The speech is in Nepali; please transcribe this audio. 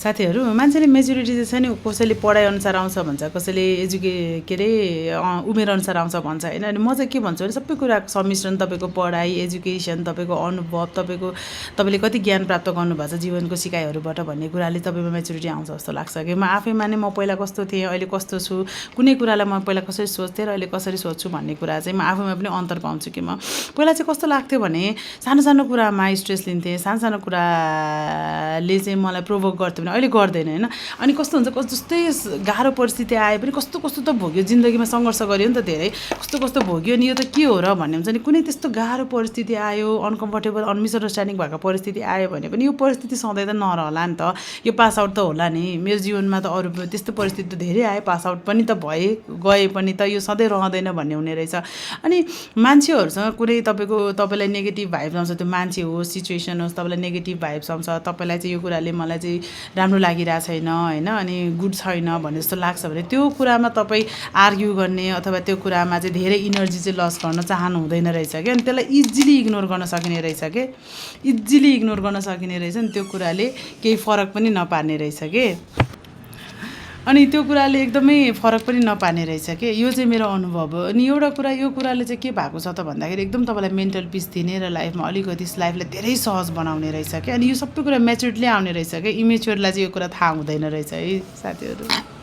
साथीहरू मान्छेले मेच्युरिटी चाहिँ छ नि कसैले पढाइ अनुसार आउँछ भन्छ कसैले के अरे उमेर अनुसार आउँछ भन्छ होइन अनि म चाहिँ के भन्छु भने सबै कुराको सम्मिश्रण तपाईँको पढाइ एजुकेसन तपाईँको अनुभव तपाईँले कति ज्ञान प्राप्त गर्नुभएको छ जीवनको सिकाइहरूबाट भन्ने कुराले तपाईँमा मेच्युरिटी आउँछ जस्तो लाग्छ कि म आफैमा नै म पहिला कस्तो थिएँ अहिले कस्तो छु कुनै कुरालाई म पहिला कसरी सोच्थेँ र अहिले कसरी सोच्छु भन्ने कुरा चाहिँ म आफैमा पनि अन्तर पाउँछु कि म पहिला चाहिँ कस्तो लाग्थ्यो भने सानो सानो कुरामा स्ट्रेस लिन्थेँ सानो सानो कुराले चाहिँ मलाई प्रोभोक गर्थ्यो भने अहिले गर्दैन होइन अनि कस्तो हुन्छ जस्तै गाह्रो परिस्थिति आए पनि कस्तो कस्तो त भोग्यो जिन्दगीमा सङ्घर्ष गर्यो नि त धेरै कस्तो कस्तो भोग्यो नि यो त के हो र भन्ने हुन्छ नि कुनै त्यस्तो गाह्रो परिस्थिति आयो अनकम्फर्टेबल मिसअन्डरस्ट्यान्डिङ भएको परिस्थिति आयो भने पनि यो परिस्थिति सधैँ त नरहला नि त यो पास आउट त होला नि मेरो जीवनमा त अरू त्यस्तो परिस्थिति त धेरै आयो पास आउट पनि त भए गए पनि त यो सधैँ रहँदैन भन्ने हुने रहेछ अनि मान्छेहरूसँग कुनै तपाईँलाई नेगेटिभ भाइब्स आउँछ त्यो मान्छे होस् सिचुएसन होस् तपाईँलाई नेगेटिभ भाइब्स आउँछ तपाईँलाई चाहिँ यो कुराले मलाई चाहिँ राम्रो लागिरहेको छैन होइन अनि गुड छैन भन्ने जस्तो लाग्छ भने त्यो कुरामा तपाईँ आर्ग्यु गर्ने अथवा त्यो कुरामा चाहिँ धेरै इनर्जी चाहिँ लस गर्न चाहनु हुँदैन रहेछ कि अनि त्यसलाई इजिली इग्नोर गर्न सकिने रहेछ कि इजिली इग्नोर गर्न सकिने रहेछ नि त्यो कुराले केही फरक पनि नपार्ने रहेछ कि अनि त्यो कुराले एकदमै फरक पनि नपार्ने रहेछ कि यो चाहिँ मेरो अनुभव हो अनि एउटा कुरा यो कुराले चाहिँ के भएको छ त भन्दाखेरि एकदम तपाईँलाई मेन्टल पिस दिने र लाइफमा अलिकति लाइफलाई धेरै सहज बनाउने रहेछ कि अनि यो सबै कुरा मेच्योर्डली आउने रहेछ कि इमेच्योर्डलाई चाहिँ यो कुरा थाहा हुँदैन रहेछ है साथीहरू